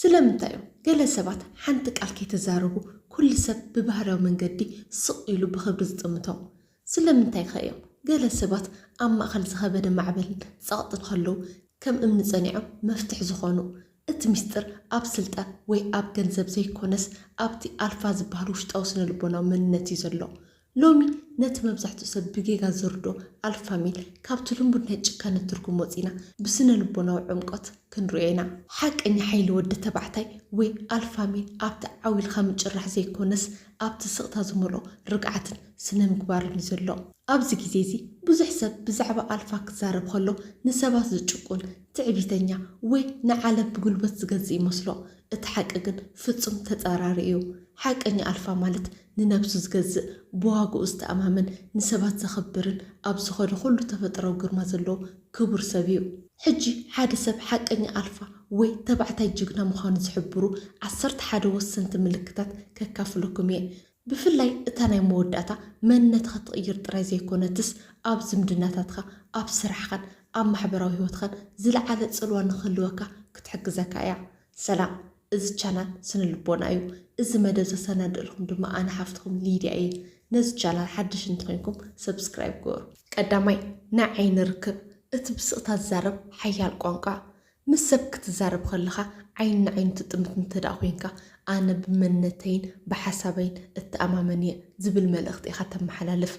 ስለምንታይ እዮም ገለ ሰባት ሓንቲ ቃል ከይተዛረቡ ኩሉ ሰብ ብባህርያዊ መንገዲ ስቕ ኢሉ ብኽብሪ ዝጥምቶም? ስለምንታይ ከ እዮም ገለ ሰባት ኣብ ማእከል ዝኸበደ ማዕበልን ጸቕጥን ከለዉ ከም እምኒ ጸኒዖም መፍትሕ ዝኾኑ? እቲ ሚስጥር ኣብ ስልጣን ወይ ኣብ ገንዘብ ዘይኮነስ ኣብቲ ኣልፋ ዝበሃል ውሽጣዊ ስነ ልቦናዊ መንነት እዩ ዘሎ። ሎሚ ነቲ መብዛሕትኡ ሰብ ብጌጋ ዝርድኦ ኣልፋ ሜል ካብቲ ልሙድ ናይ ጭካነ ትርጉም ወጺና ብስነ ልቦናዊ ዕምቆት ክንርእዮ ኢና። ሓቀኛ ሓይሊ ወዲ ተባዕታይ ወይ ኣልፋ ሜል ኣብቲ ዓው ኢልካ ምጭራሕ ዘይኮነስ ኣብቲ ስቕታ ዝመልኦ ርግዓትን ስነ ምግባርን እዩ ዘሎ። ኣብዚ ግዜ እዚ ብዙሕ ሰብ ብዛዕባ ኣልፋ ክዛረብ ከሎ ንሰባት ዝጭቁን፣ ትዕቢተኛ ወይ ንዓለም ብጉልበት ዝገዝእ ይመስሎ። እቲ ሓቂ ግን ፍጹም ተጻራሪ እዩ። ሓቀኛ ኣልፋ ማለት ንነብሱ ዝገዝእ፣ ብዋግኡ ዝተኣማመን፣ ንሰባት ዘኽብርን ኣብ ዝኸዶ ኩሉ ተፈጥሮኣዊ ግርማ ዘለዎ ክቡር ሰብ እዩ። ሕጂ ሓደ ሰብ ሓቀኛ ኣልፋ ወይ ተባዕታይ ጅግና ምዃኑ ዝሕብሩ ዓሰርተ ሓደ ወሰንቲ ምልክታት ከካፍለኩም እየ። ብፍላይ እታ ናይ መወዳእታ መንነትኻ ትቕይር ጥራይ ዘይኮነትስ ኣብ ዝምድናታትካ፣ ኣብ ስራሕኻን ኣብ ማሕበራዊ ህይወትኻን ዝለዓለ ጽልዋ ንኽህልወካ ክትሕግዘካ እያ። ሰላም፣ እዚ ቻናል ስነ ልቦና እዩ። እዚ መደብ ዘሰናድእልኩም ድማ ኣነ ሓፍትኹም ሊድያ እየ። ነዚ ቻናል ሓድሽ እንተኾይንኩም ሰብስክራይብ ግበሩ። ቀዳማይ፣ ናይ ዓይኒ ርክብ። እቲ ብስቕታ ዝዛረብ ሓያል ቋንቋ። ምስ ሰብ ክትዛረብ ከለኻ ዓይኒ ንዓይኒ ትጥምት እንተ ደኣ ኮይንካ፣ ኣነ ብመንነተይን ብሓሳበይን እተኣማመን እየ ዝብል መልእኽቲ ኢኻ ተመሓላልፍ።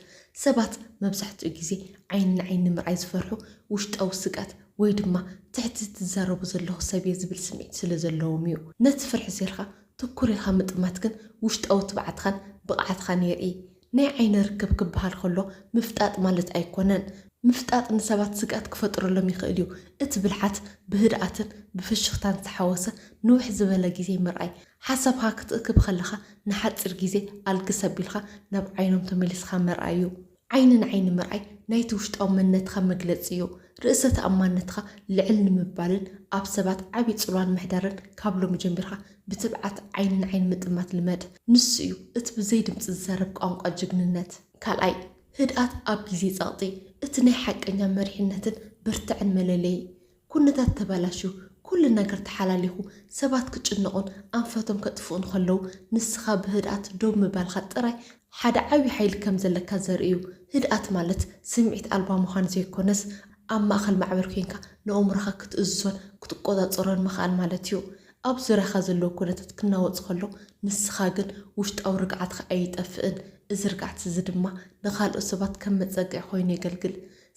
ሰባት መብዛሕትኡ ግዜ ዓይኒ ንዓይኒ ንምርኣይ ዝፈርሑ ውሽጣዊ ስግኣት ወይ ድማ ትሕቲ እቲ ትዛረቦ ዘለኹ ሰብ እየ ዝብል ስምዒት ስለ ዘለዎም እዩ። ነቲ ፍርሒ ሴርካ ትኩር ኢልካ ምጥማት ግን ውሽጣዊ ትብዓትኻን ብቕዓትኻን የርኢ። ናይ ዓይኒ ርክብ ክበሃል ከሎ ምፍጣጥ ማለት ኣይኮነን። ምፍጣጥ ንሰባት ስግኣት ክፈጥረሎም ይኽእል እዩ። እቲ ብልሓት ብህድኣትን ብፍሽኽታን ዝተሓወሰ ንውሕ ዝበለ ግዜ ምርኣይ። ሓሳብካ ክትእክብ ከለኻ ንሓጺር ግዜ ኣልግስ ኣቢልካ ናብ ዓይኖም ተመሊስካ ምርኣይ እዩ። ዓይኒ ንዓይኒ ምርኣይ ናይቲ ውሽጣዊ መንነትካ መግለጺ እዩ። ርእሰ ተኣማንነትካ ልዕል ንምባልን ኣብ ሰባት ዓቢ ጽልዋ ንምሕዳርን ካብ ሎሚ ጀሚርካ ብትብዓት ዓይኒ ንዓይኒ ምጥማት ልመድ። ንሱ እዩ እቲ ብዘይ ድምጺ ዝዛረብ ቋንቋ ጅግንነት። ካልኣይ፣ ህድኣት ኣብ ግዜ ጸቕጢ። እቲ ናይ ሓቀኛ መሪሕነትን ብርትዕን መለለዪ። ኩነታት ተበላሽዩ፣ ኩሉ ነገር ተሓላሊኹ፣ ሰባት ክጭነቑን ኣንፈቶም ከጥፍኡን ከለዉ፣ ንስኻ ብህድኣት ደው ምባልካ ጥራይ ሓደ ዓቢ ሓይሊ ከም ዘለካ ዘርኢ እዩ። ህድኣት ማለት ስምዒት ኣልባ ምዃን ዘይኮነስ፣ ኣብ ማእከል ማዕበል ኮይንካ ንኣእምሮኻ ክትእዝዞን ክትቆጻጸሮን ምኽኣል ማለት እዩ። ኣብ ዙርያኻ ዘለዉ ኩነታት ክናወጽ ከሎ፣ ንስኻ ግን ውሽጣዊ ርግኣትካ ኣይጠፍእን። እዚ ርግኣት እዚ ድማ ንኻልኦት ሰባት ከም መጸግዒ ኮይኑ የገልግል።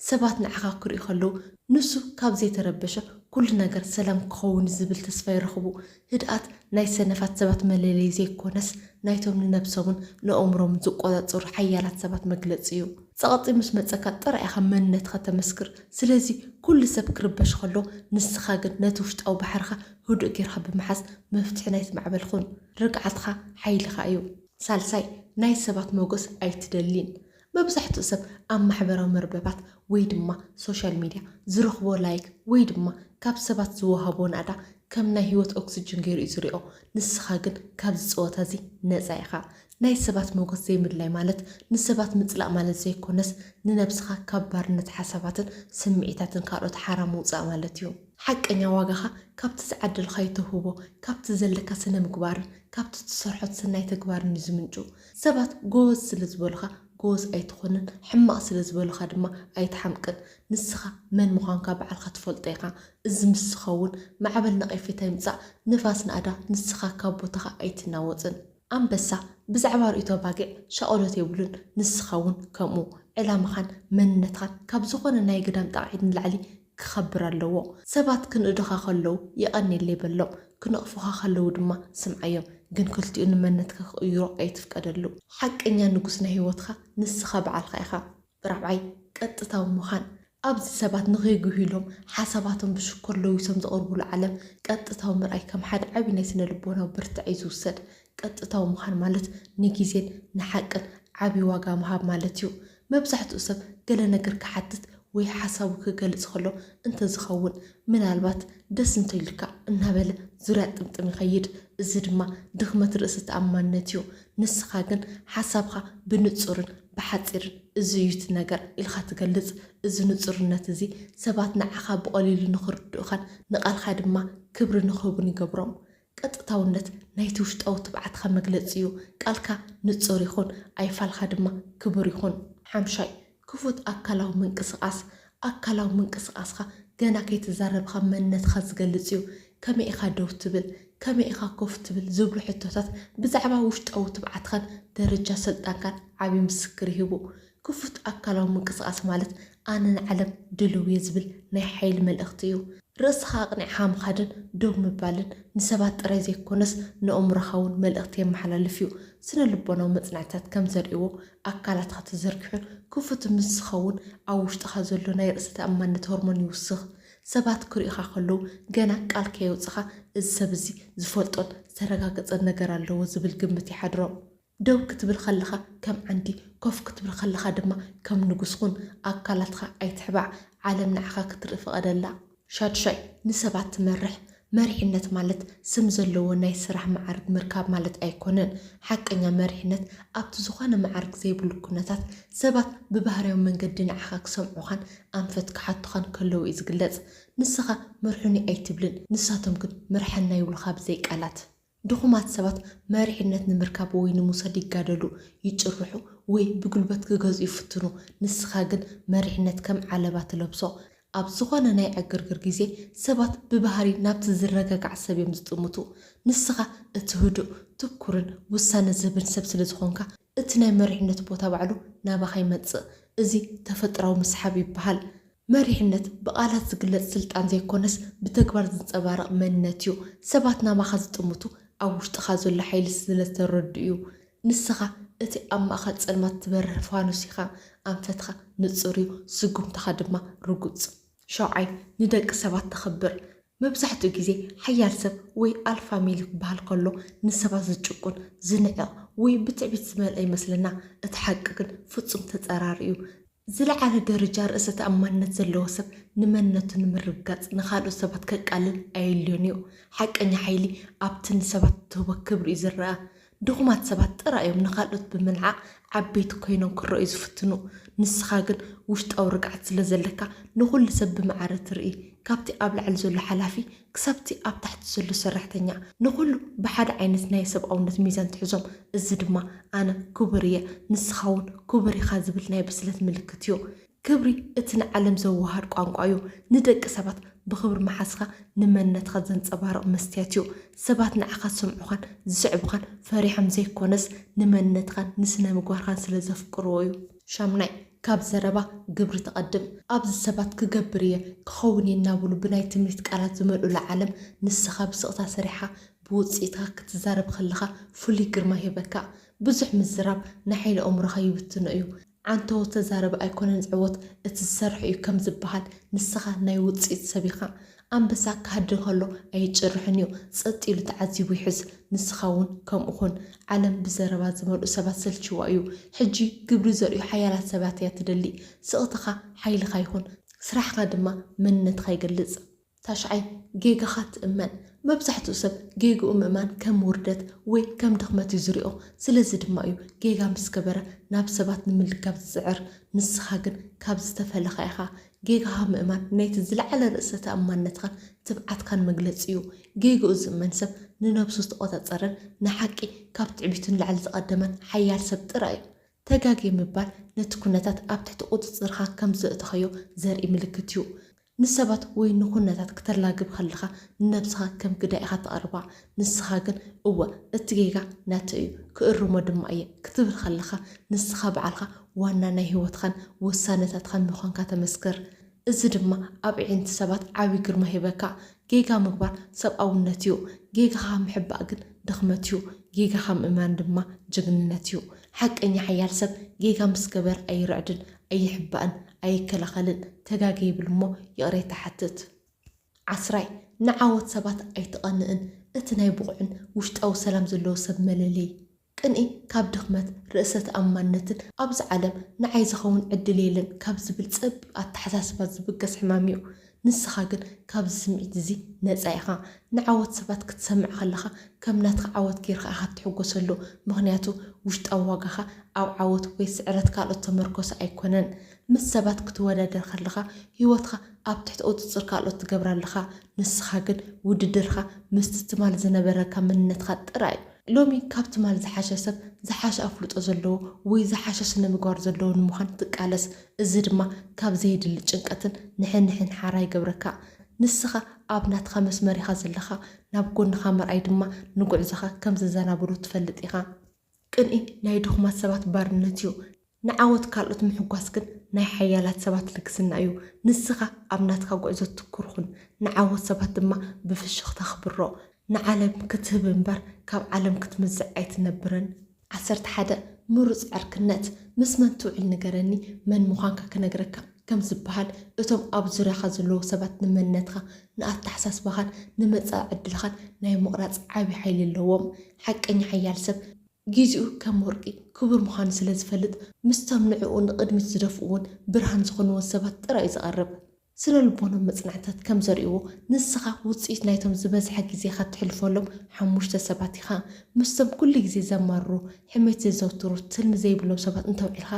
ሰባት ንዓኻ ክርእዩ ከለዉ፣ ንሱ ካብ ዘይተረበሸ ኩሉ ነገር ሰላም ክኸውን ዝብል ተስፋ ይረኽቡ። ህድኣት ናይ ሰነፋት ሰባት መለለዪ ዘይኮነስ፣ ናይቶም ንነብሶምን ንኣእምሮምን ዝቆጻጸሩ ሓያላት ሰባት መግለጺ እዩ። ጸቕጢ ምስ መጸካ ጥራይ ኢኻ መንነትካ ተመስክር። ስለዚ ኩሉ ሰብ ክርበሽ ከሎ፣ ንስኻ ግን ነቲ ውሽጣዊ ባሕርኻ ህዱእ ጌርካ ብምሓዝ መፍትሒ ናይቲ ማዕበል ኩን። ርግኣትካ ሓይልኻ እዩ። ሳልሳይ፣ ናይ ሰባት ሞገስ ኣይትደሊን። መብዛሕትኡ ሰብ ኣብ ማሕበራዊ መርበባት ወይ ድማ ሶሻል ሚድያ ዝረኽቦ ላይክ ወይ ድማ ካብ ሰባት ዝወሃቦ ናእዳ ከም ናይ ህይወት ኦክስጅን ገይሩ እዩ ዝሪኦ። ንስኻ ግን ካብዚ ጸወታ እዚ ነጻ ኢኻ። ናይ ሰባት ሞገስ ዘይምድላይ ማለት ንሰባት ምጽላእ ማለት ዘይኮነስ፣ ንነብስኻ ካብ ባርነት ሓሳባትን ስምዒታትን ካልኦት ሓራ ምውጻእ ማለት እዩ። ሓቀኛ ዋጋኻ ካብቲ ዝዓደልካዮ ተውህቦ፣ ካብቲ ዘለካ ስነ ምግባርን ካብቲ ትሰርሖ ሰናይ ተግባርን እዩ ዝምንጩ። ሰባት ጎበዝ ስለ ዝበሉኻ ጎበዝ ኣይትኾንን፣ ሕማቕ ስለ ዝበሉኻ ድማ ኣይትሓምቅን። ንስኻ መን ምዃንካ ባዕልኻ ትፈልጦ ኢኻ። እዚ ምስ ዝኸውን፣ ማዕበል ነቐፌታ ይምጻእ፣ ንፋስ ናእዳ፣ ንስኻ ካብ ቦታኻ ኣይትናወጽን። ኣንበሳ ብዛዕባ ርእይቶ ኣባጊዕ ሻቕሎት የብሉን፣ ንስኻ እውን ከምኡ። ዕላማኻን መንነትኻን ካብ ዝኾነ ናይ ግዳም ጣቕዒት ንላዕሊ ክኸብር ኣለዎ። ሰባት ክንእዱኻ ከለዉ የቐንየለይ በሎም፣ ክነቕፉኻ ከለዉ ድማ ስምዓዮም፣ ግን ክልቲኡ ንመንነትካ ክቕይሮ ኣይትፍቀደሉ። ሓቀኛ ንጉስ ናይ ህይወትካ ንስኻ ባዕልኻ ኢኻ። ራብዓይ፣ ቀጥታዊ ምዃን። ኣብዚ ሰባት ንኸይጉህዩ ኢሎም ሓሳባቶም ብሽኮር ለዊሶም ዘቕርቡሉ ዓለም፣ ቀጥታዊ ምርኣይ ከም ሓደ ዓቢ ናይ ስነ ልቦናዊ ብርታዕ እዩ ዝውሰድ። ቀጥታዊ ምዃን ማለት ንግዜን ንሓቅን ዓቢ ዋጋ ምሃብ ማለት እዩ። መብዛሕትኡ ሰብ ገለ ነገር ክሓትት ወይ ሓሳቡ ክገልጽ ከሎ እንተዝኸውን፣ ምናልባት ደስ እንተኢሉካ እናበለ ዙርያ ጥምጥም ይኸይድ። እዚ ድማ ድኽመት ርእሰ ተኣማንነት እዩ። ንስኻ ግን ሓሳብኻ ብንጹርን ብሓጺርን "እዚ እዩ እቲ ነገር" ኢልካ ትገልጽ። እዚ ንጹርነት እዚ ሰባት ንዓኻ ብቐሊሉ ንኽርድኡኻን ንቓልካ ድማ ክብሪ ንኽህቡን ይገብሮም። ቀጥታውነት ናይቲ ውሽጣዊ ትብዓትካ መግለጺ እዩ። ቃልካ ንጹር ይኹን ኣይፋልካ ድማ ክቡር ይኹን። ሓምሻይ፣ ክፉት ኣካላዊ ምንቅስቓስ። ኣካላዊ ምንቅስቓስካ ገና ከይተዛረብካ መንነትካ ዝገልጽ እዩ። ከመይ ኢኻ ደው ትብል፣ ከመይ ኢኻ ኮፍ ትብል ዝብሉ ሕቶታት ብዛዕባ ውሽጣዊ ትብዓትካን ደረጃ ስልጣንካን ዓቢ ምስክር ይህቡ። ክፉት ኣካላዊ ምንቅስቓስ ማለት ኣነ ንዓለም ድልው እየ ዝብል ናይ ሓይሊ መልእኽቲ እዩ። ርእስኻ ኣቕኒዕኻ ምኻድን ደው ምባልን ንሰባት ጥራይ ዘይኮነስ ንእምሮኻ እውን መልእኽቲ የመሓላልፍ እዩ። ስነ ልቦናዊ መጽናዕትታት ከም ዘርእይዎ ኣካላትካ ተዘርጊሑ ክፉት ምስ ዝኸውን ኣብ ውሽጥኻ ዘሎ ናይ ርእሰ ተኣማንነት ሆርሞን ይውስኽ። ሰባት ክርእዩኻ ከለዉ ገና ቃል ከየውጽኻ እዚ ሰብ እዚ ዝፈልጦን ዝተረጋገጸን ነገር ኣለዎ ዝብል ግምት ይሓድሮም። ደው ክትብል ከለኻ ከም ዓንዲ፣ ኮፍ ክትብል ከለኻ ድማ ከም ንጉስ ኩን። ኣካላትካ ኣይትሕባእ፣ ዓለም ንዓኻ ክትርኢ ፍቐደላ። ሻድሻይ፣ ንሰባት ትመርሕ። መሪሕነት ማለት ስም ዘለዎ ናይ ስራሕ መዓርግ ምርካብ ማለት ኣይኮነን። ሓቀኛ መሪሕነት ኣብቲ ዝኾነ መዓርግ ዘይብሉ ኩነታት ሰባት ብባህርያዊ መንገዲ ንዓኻ ክሰምዑኻን ኣንፈት ክሓቱኻን ከለዉ እዩ ዝግለጽ። ንስኻ ምርሑኒ ኣይትብልን፣ ንሳቶም ግን ምርሐና ይብሉኻ ብዘይ ቃላት። ድኹማት ሰባት መሪሕነት ንምርካብ ወይ ንምውሳድ ይጋደሉ፣ ይጭርሑ ወይ ብጉልበት ክገዝኡ ይፍትኑ። ንስኻ ግን መሪሕነት ከም ዓለባ ትለብሶ። ኣብ ዝኾነ ናይ ዕግርግር ግዜ ሰባት ብባህሪ ናብቲ ዝረጋጋዕ ሰብ እዮም ዝጥምቱ። ንስኻ እቲ ህዱእ፣ ትኩርን ውሳነ ዝህብን ሰብ ስለ ዝኾንካ እቲ ናይ መሪሕነት ቦታ ባዕሉ ናባኻ ይመጽእ። እዚ ተፈጥራዊ ምስሓብ ይበሃል። መሪሕነት ብቓላት ዝግለጽ ስልጣን ዘይኮነስ ብተግባር ዝንጸባረቕ መንነት እዩ። ሰባት ናባኻ ዝጥምቱ ኣብ ውሽጥኻ ዘሎ ሓይሊ ስለ ዝተረድኡ እዩ። ንስኻ እቲ ኣብ ማእከል ጸልማት ትበርህ ፋኑስ ኢኻ። ኣንፈትኻ ንጹር እዩ፣ ስጉምትኻ ድማ ርጉጽ። ሸውዓይ፣ ንደቂ ሰባት ተኽብር። መብዛሕትኡ ግዜ ሓያል ሰብ ወይ ኣልፋ ሜል ክበሃል ከሎ ንሰባት ዝጭቁን፣ ዝንዕቕ ወይ ብትዕቢት ዝመልአ ይመስለና። እቲ ሓቂ ግን ፍጹም ተጻራሪ እዩ። ዝለዓለ ደረጃ ርእሰ ተኣማንነት ዘለዎ ሰብ ንመንነቱ ንምርግጋጽ ንኻልኦት ሰባት ከቃልል ኣየድልዮን እዩ። ሓቀኛ ሓይሊ ኣብቲ ንሰባት እትህቦ ክብሪ እዩ ዝረኣ። ድኹማት ሰባት ጥራይ እዮም ንኻልኦት ብምንዓቕ ዓበይቲ ኮይኖም ክረኣዩ ዝፍትኑ። ንስኻ ግን ውሽጣዊ ርግኣት ስለ ዘለካ ንኹሉ ሰብ ብማዕረ ትርኢ። ካብቲ ኣብ ላዕሊ ዘሎ ሓላፊ ክሳብቲ ኣብ ታሕቲ ዘሎ ሰራሕተኛ፣ ንኹሉ ብሓደ ዓይነት ናይ ሰብኣውነት ሚዛን ትሕዞም። እዚ ድማ ኣነ ክቡር እየ፣ ንስኻ እውን ክቡር ኢኻ ዝብል ናይ ብስለት ምልክት እዩ። ክብሪ እቲ ንዓለም ዘወሃድ ቋንቋ እዩ። ንደቂ ሰባት ብኽብሪ ምሓዝካ ንመንነትካ ዘንጸባርቕ መስትያት እዩ። ሰባት ንዓኻ ዝሰምዑኻን ዝስዕቡኻን ፈሪሖም ዘይኮነስ ንመንነትካን ንስነ ምግባርካን ስለ ዘፍቅርዎ እዩ። ሻምናይ፣ ካብ ዘረባ ግብሪ ትቐድም። ኣብዚ ሰባት ክገብር እየ፣ ክኸውን እየ እናበሉ ብናይ ትምኒት ቃላት ዝመልኡላ ዓለም ንስኻ ብስቕታ ሰሪሕኻ ብውጽኢትካ ክትዛረብ ከለኻ ፍሉይ ግርማ ይህበካ። ብዙሕ ምዝራብ ንሓይሊ ኣእምሮኻ ይብትኖ እዩ። ዓንተቦ ተዛረቢ ኣይኮነን ዝዕወት፣ እቲ ዝሰርሖ እዩ ከም ዝበሃል፣ ንስኻ ናይ ውጽኢት ሰብ ኢኻ። ኣንበሳ ክሃድን ከሎ ኣይጭርሕን እዩ፣ ጸጥ ኢሉ ተዓዚቡ ይሕዝ። ንስኻ እውን ከምኡ ኩን። ዓለም ብዘረባ ዝመልኡ ሰባት ሰልችዋ እዩ። ሕጂ ግብሪ ዘርእዩ ሓያላት ሰባት እያ ትደሊ። ስቕታኻ ሓይልኻ ይኹን፣ ስራሕኻ ድማ መንነትኻ ይገልጽ። ታሽዓይ፣ ጌጋኻ ትእመን። መብዛሕትኡ ሰብ ጌግኡ ምእማን ከም ውርደት ወይ ከም ድኽመት እዩ ዝሪኦ። ስለዚ ድማ እዩ ጌጋ ምስ ገበረ ናብ ሰባት ንምልጋብ ዝጽዕር። ንስኻ ግን ካብዚ ዝተፈለኻ ኢኻ። ጌጋኻ ምእማን ናይቲ ዝለዓለ ርእሰ ተኣማንነትካን ትብዓትካን መግለጺ እዩ። ጌግኡ ዝእመን ሰብ ንነብሱ ዝተቖጻጸረን ንሓቂ ካብ ትዕቢቱ ንላዕሊ ዝቐደመን ሓያል ሰብ ጥራይ እዩ። ተጋግየ ምባል ነቲ ኩነታት ኣብ ትሕቲ ቁጽጽርካ ከም ዘእተኻዮ ዘርኢ ምልክት እዩ። ንሰባት ወይ ንኩነታት ክተላግብ ከለኻ ንነብስኻ ከም ግዳይ ኢኻ ተቕርባ። ንስኻ ግን እወ እቲ ጌጋ ናተይ እዩ፣ ክእርሞ ድማ እየ ክትብል ከለኻ ንስኻ ባዕልኻ ዋና ናይ ህይወትካን ውሳነታትካን ምዃንካ ተመስክር። እዚ ድማ ኣብ ኣዒንቲ ሰባት ዓቢ ግርማ ይህበካ። ጌጋ ምግባር ሰብኣውነት እዩ። ጌጋኻ ምሕባእ ግን ድኽመት እዩ። ጌጋኻ ምእማን ድማ ጅግንነት እዩ። ሓቀኛ ሓያል ሰብ ጌጋ ምስ ገበረ ኣይርዕድን፣ ኣይሕባእን፣ ኣይከላኸልን። ተጋግየ ይብል እሞ ይቕሬታ ይሓትት። ዓስራይ፣ ንዓወት ሰባት ኣይትቐንእን። እቲ ናይ ብቑዕን ውሽጣዊ ሰላም ዘለዎ ሰብ መለለዪ። ቅንኢ ካብ ድኽመት፣ ርእሰ ተኣማንነትን ኣብዚ ዓለም ንዓይ ዝኸውን ዕድል የለን ካብ ዝብል ጸቢብ ኣተሓሳስባ ዝብገስ ሕማም እዩ። ንስኻ ግን ካብዚ ስምዒት እዚ ነጻ ኢኻ። ንዓወት ሰባት ክትሰምዕ ከለኻ ከም ናትካ ዓወት ጌርካ ኢኻ እትሕጎሰሉ። ምኽንያቱ ውሽጣዊ ዋጋኻ ኣብ ዓወት ወይ ስዕረት ካልኦት ተመርኮሰ ኣይኮነን። ምስ ሰባት ክትወዳደር ከለኻ ህይወትኻ ኣብ ትሕቲ ቁፅፅር ካልኦት ትገብራ ኣለኻ። ንስኻ ግን ውድድርካ ምስቲ ትማል ዝነበረካ መንነትካ ጥራይ እዩ። ሎሚ ካብ ትማል ዝሓሸ ሰብ፣ ዝሓሸ ኣፍልጦ ዘለዎ ወይ ዝሓሸ ስነ ምግባር ዘለዎ ንምዃን ትቃለስ። እዚ ድማ ካብ ዘየድሊ ጭንቀትን ንሕንሕን ሓራ ይገብረካ። ንስኻ ኣብ ናትኻ መስመር ኢኻ ዘለኻ፣ ናብ ጎንኻ ምርኣይ ድማ ንጉዕዞኻ ከም ዘዘናብሮ ትፈልጥ ኢኻ። ቅንኢ ናይ ድኹማት ሰባት ባርነት እዩ። ንዓወት ካልኦት ምሕጓስ ግን ናይ ሓያላት ሰባት ልግስና እዩ። ንስኻ ኣብ ናትካ ጉዕዞ ትኩር ኩን፣ ንዓወት ሰባት ድማ ብፍሽኽታ ኣኽብሮ። ንዓለም ክትህብ እምበር ካብ ዓለም ክትምዝዕ ኣይትነብርን። ዓሰርተ ሓደ ምሩፅ ዕርክነት። ምስ መን ትውዕል ንገረኒ፣ መን ምዃንካ ክነግረካ። ከም ዝበሃል፣ እቶም ኣብ ዙርያኻ ዘለዉ ሰባት ንመንነትኻ፣ ንኣተሓሳስባኻን ንመጻኢ ዕድልኻን ናይ ምቕራጽ ዓቢ ሓይሊ ኣለዎም። ሓቀኛ ሓያል ሰብ ግዜኡ ከም ወርቂ ክቡር ምዃኑ ስለ ዝፈልጥ፣ ምስቶም ንዕኡ ንቕድሚት ዝደፍእዎን ብርሃን ዝኾንዎን ሰባት ጥራይ እዩ ዝቐርብ። ስነ ልቦናዊ መጽናዕትታት ከም ዘርእይዎ፣ ንስኻ ውጽኢት ናይቶም ዝበዝሐ ግዜኻ እትሕልፈሎም ሓሙሽተ ሰባት ኢኻ። ምስቶም ኩሉ ግዜ ዘማርሩ፣ ሕሜት ዘዘውትሩ፣ ትልሚ ዘይብሎም ሰባት እንተውዒልካ፣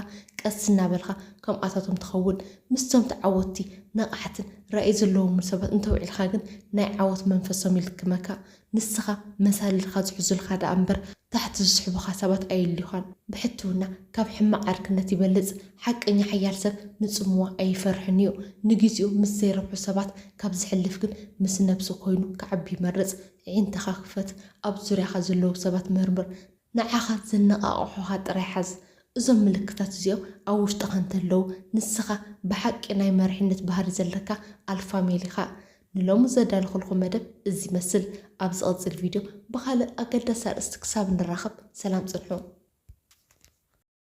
ቀስ እናበልካ ከምኣታቶም ትኸውን። ምስቶም ተዓወትቲ፣ ነቓሕትን ራእይ ዘለዎምን ሰባት እንተውዒልካ ግን፣ ናይ ዓወት መንፈሶም ይልክመካ። ንስኻ መሳልልካ ዝሕዙልካ ደኣ እምበር፣ ታሕቲ ዝስሕቡኻ ሰባት ኣየድልዩኻን። ብሕትውና ካብ ሕማቕ ዕርክነት ይበልጽ። ሓቀኛ ሓያል ሰብ ንጽምዋ ኣይፈርሕን እዩ። ንግዜኡ ምስ ዘይረብሑ ሰባት ካብ ዝሕልፍ ግን፣ ምስ ነብሱ ኮይኑ ክዓቢ ይመርጽ። ኣዒንትኻ ክፈት፣ ኣብ ዙርያኻ ዘለዉ ሰባት መርምር። ንዓኻ ዘነቓቕሑኻ ጥራይ ሓዝ። እዞም ምልክታት እዚኦም ኣብ ውሽጥኻ እንተለዉ፣ ንስኻ ብሓቂ ናይ መሪሕነት ባህሪ ዘለካ ኣልፋ ሜል ኢኻ። ንሎሚ ዘዳለኹልኩም መደብ እዚ ይመስል። ኣብ ዝቕጽል ቪድዮ ብኻልእ ኣገዳሲ ኣርእስቲ ክሳብ ንራኸብ፣ ሰላም ጽንሑ።